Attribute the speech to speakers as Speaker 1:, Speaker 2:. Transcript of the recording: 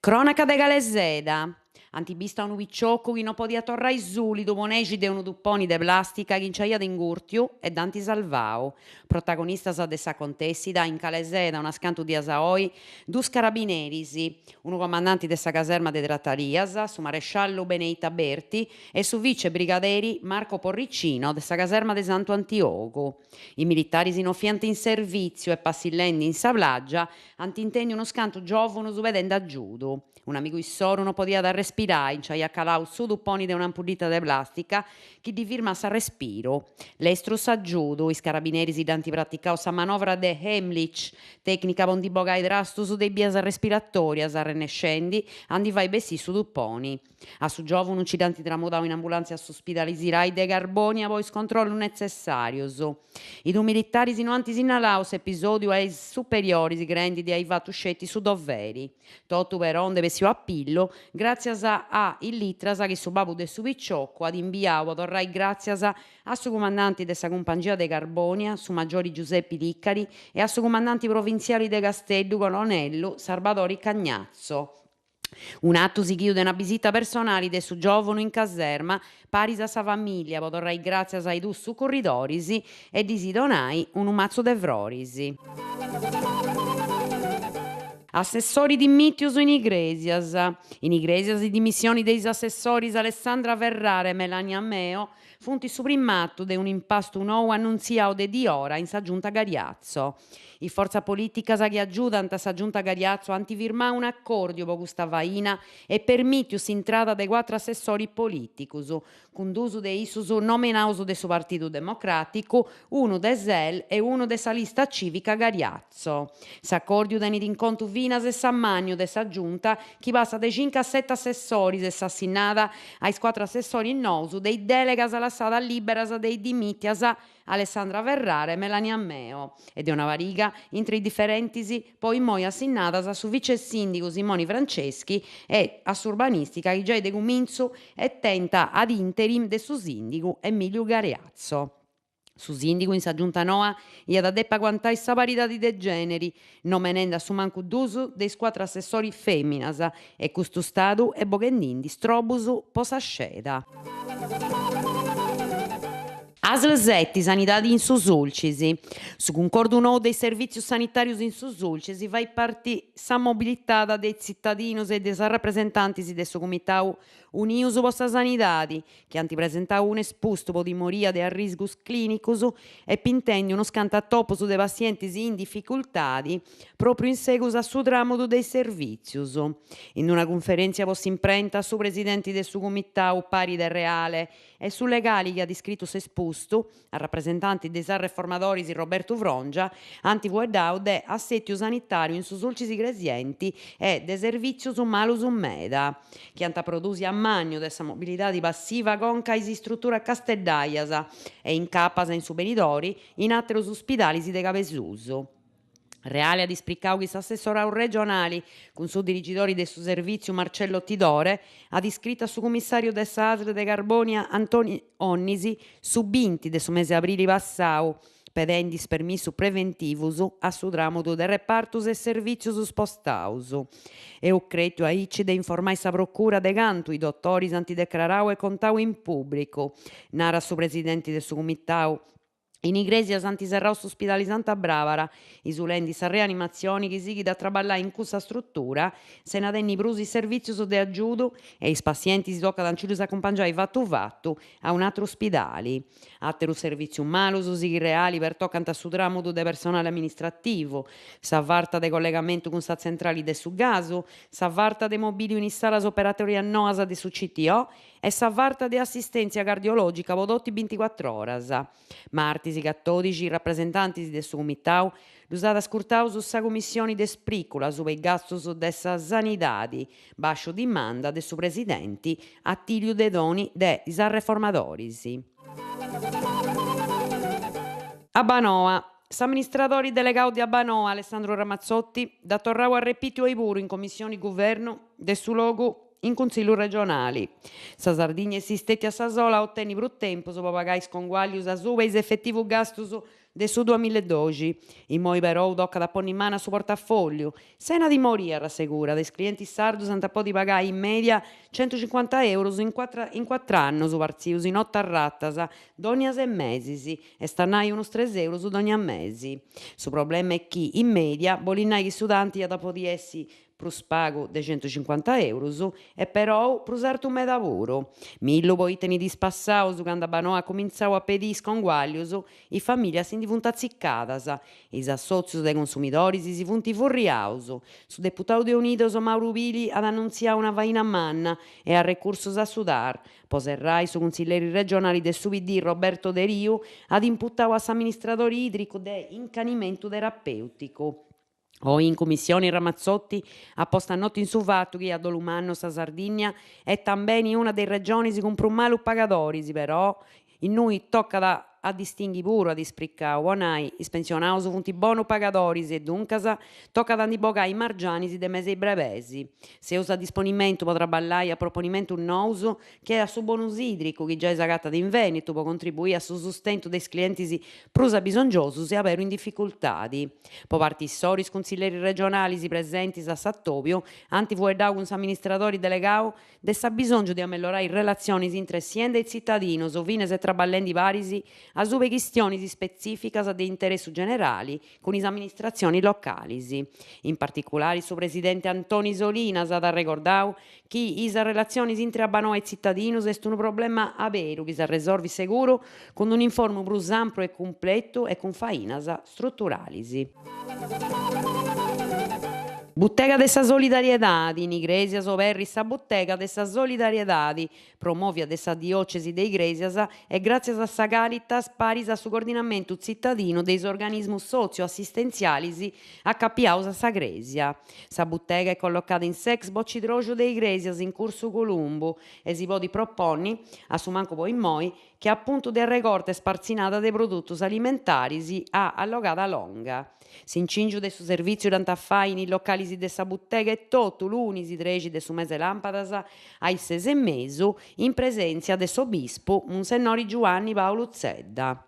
Speaker 1: Crònaca de Caleseda, Ant bistu a unu piciocu chi no podiat torrai sùlidu po nexi de unu tuponi de plàstica chi nci aiat ingùrtiu e dd'ant salvau. Protagonistas de s'acontèssida, in Caleseda unas cantu dias a oi, dus carabineris, unu comandanti de sa caserma de Tratalias, su maresciallu Beneita Berti, e su vice brigaderi Marco Porricino de sa caserma de Santu Antiogu. Is militaris no fiant in servìtziu e passillendi in sa plàgia ant intèndiu unus cantu giòvunus pedendi agiudu. Un'amigu issoru no podiat arrespirai, nci aiat calau su tuponi de un'ampuddita de plàstica chi ddi firmat s'arrespiru. Lestru s'agiudu, is carabineris dd'ant praticau sa manovra de Heimlich, tècnica po ndi bogai trastus de is bias respiratòrias, arrennescendi a ndi fai bessì su tuponi. A su giòvunu nci dd'ant tramudau in ambulàntzia a su spidali Sirai de Carbònia po is controllus netzessàrius. Is dus militaris no ant sinnalau s'episòdiu a is superioris creendi de ai fatu sceti su doveri. Totu però nd'est bessiu a pillu gràtzias a is litras chi su babu de su piciocu at imbiau po torrai gràtzias a su cumandanti de sa cumpangia de Carbònia, su maggiori Giusepi Licari, e a su cumandanti provintziali de Casteddu, colonellu Sarbadori Cagnazzo. Un'atu sighiu de una bisita personali de su giòvunu in caserma paris a sa famìllia po torrai gràtzias a is dus sucurridoris e ddis donai unu matzu de froris. Assessori dimìtius in Igrèsias. In Igrèsias is dimissionis de is assessoris Alessandra Ferrara e Melania Meo funt su prim'atu de un'impastu nou annuntziau de diora in sa Giunta Gariazzo. Is fortzas polìticas chi agiudant sa Giunta Gariazzo ant firmau un'acòrdiu po custa faina e permìtiu s'intrada de cuatru assessoris polìticus, cun duus de issus nomenaus de su Partidu Democràticu, unu de Sel e unu de sa lista cìvica Gariazzo. S'acòrdiu tenit in contu finas s'ammànniu de sa Giunta chi passat de cincu a seti assessoris e s'assinnada a is cuatru assessoris nous de is dèlegas lassadas lìberas de is dimìtias Alessandra Ferrara e Melania Meo, e de una pariga intre is diferentis po immoi assinnadas a su vice sìndigu Simoni Franceschi e a s'urbanìstica chi giai de cumintzu est tenta ad interim de su sìndigu Emiliu Gariazzo. Su sìndigu in sa giunta noa iat a depi aguantai sa paridadi de gèneri, nomenendi a su mancu duus de is cuatru assessoris fèminas e custu stadu est boghendindi strobus po sa sceda. Asl seti, sanidadi in su Sulcis. Su cuncordu nou de is servìtzius sanitàrius in su Sulcis fait parti sa mobilitada de is tzitadinus e de is arrepresentantis de su Cumitau Unius po sa Sanidadi, chi ant presentau un'espustu po timoria de arrisgus clìnicus e pintendi unus cantu atopus de passientis in dificultadi pròpriu in segus a su tràmudu de is servìtzius. In una cunferèntzia po s'imprenta su presidenti de su Cumitau Paride Reale e su legali chi at iscritu s'espustu, arrapresentanti de is arreformadoris Robertu Frongia, ant fueddau de assètiu sanitàriu in su Sulcis Igresienti e de servìtzius malus meda, chi ant prodùsiu ammànniu de sa mobilidadi passiva conca a is istruturas casteddaias e incapas in su benidori in àterus uspidalis de Cabesusu. Reale at ispricau chi s'assessorau regionali, cun su dirigidori de su servìtziu Marcello Tidore, at iscritu a su cumissàriu de sa Asl de Carbònia Antoni Onnis su binti de su mesi abrili passau, pedendi is permissus preventivus a su tràmudu de repartus e servìtzius spostaus. Eus crètiu aici de informai sa Procura de cantu is dotoris ant decrarau e contau in pùbricu, narat su presidenti de su Cumitau In Igrèsias ant serrau s'uspidali Santa Brabara, isulendi sa reanimatzioni chi sighit a traballai in cussa strutura sena tenni prus is servìtzius de agiudu e is passientis tocat a nci ddus acumpangiai fatu fatu a un'atru uspidali. Àterus servìtzius malus, sighit Reali, pertocant su tràmudu de personali amministrativu, sa farta de collegamentu cun sa tzentrali de su gasu, sa farta de mobìliu in is salas operatòrias noas de su CTO e sa farta de assistèntzia cardiològica po totu is binticuatr'oras. Martis catòdixi is rapresentantis de su Cumitau ddus at ascurtaus sa Cumissioni de Spricula asuba is gastus de sa sanidadi, bàsciu dimanda de su presidenti Atìliu Dedoni de is Arreformadoris. Abbanoa. S'amministradori delegau de Abbanoa, Alessandro Ramazzotti, dd'at torrau a arrepiti oi puru in Commissioni Guvernu de su logu. in Cuntzillu regionali. Sa Sardigna est stètia sa sola a otenni prus tempus po pagai is conguàllius asuba is efetivus gastus de su duamilla e doxi. Immoi perou tocat a ponni manu a su portafòlliu. Sena timoria, rassegurat, is clientis sardus ant a podi pagai in mèdia centucincuanta eurus in cuatr'annus partzius in otu arratas dònnia ses mesis, est a nai unus tres eurus dònnia mesi. Su problema est chi, in mèdia, bolit nai chi su tanti iat a podi essi prus pagu de centucincuanta eurus e perou prus artu meda puru. Millu poita in is diis passaus, candu Abbanoa at cumintzau a pedì is conguàllius, is famìlias si ndi funt atzicadas e is assòtzius de consumidoris si funt furriaus. Su deputau de Unidos Mauru Pili at annuntziau una faina manna e arrecursus a su TAR. Po serrai, su cunsilleri regionali de su PD Roberto Deriu at imputau a s'amministradori ìdricu de incanimentu terapèuticu. Oi in Cumissioni Ramazzotti at postu a notu in su fatu chi a dolu mannu sa Sardìnnia est tambeni una de is regionis cun prus malus pagadoris, però innui tocat a distinghi puru, at ispricau, po nai, is pensionaus funt bonus pagadoris e duncas tocat a ndi bogai is margianis de mes'e is brebès. Seus a disponimentu po traballai a proponimentus nous che a su bonus ìdricu chi giai s'agatat in Vènetu po contribuì a su sustentu de is clientis prus abisongiosus e aberu in dificultadi. Po parti issoru is cuntzilleris regionalis presentis a s'atòbiu ant fueddau cun s'amministradori delegau de s'abisòngiu de amellorai is relatzionis intre sienda e is tzitadinus finas e traballendi paris asuba 'e chistionis ispetzìficas de interessu generali cun is amministratzionis localis. In particulari su presidenti Antoni Solinas at arregordau chi is relatzionis intre Abbanoa e tzitadinus est unu problema aberu chi s'arresolvit seguru cun un'informu prus ampru e cumpletu e cun fainas struturalis. Butega de sa solidariedadi, In Igrèsias oberrit sa Butega de sa solidariedadi, promòvia de sa Diòcesi de Igrèsias e gràtzias a sa Caritas paris a su coordinamentu tzitadinu de is organismus sòtziu-assistentzialis acapiaus a sa Crèsia. Sa butega est collocada in s'ex bocidroxu de Igrèsias in Cursu Columbu e si podit proponni, a su mancu po immoi, che a puntu de arregorta e spartzinada de produtus alimentaris a allogada longa. S'incìngiu de su servìtziu dd'ant a fai in is localis de sa butega etotu lunis trexi de su mese làmpadas a is ses e mesu in presèntzia de s'obispu Munsennori Giuanni Pàulu Zedda.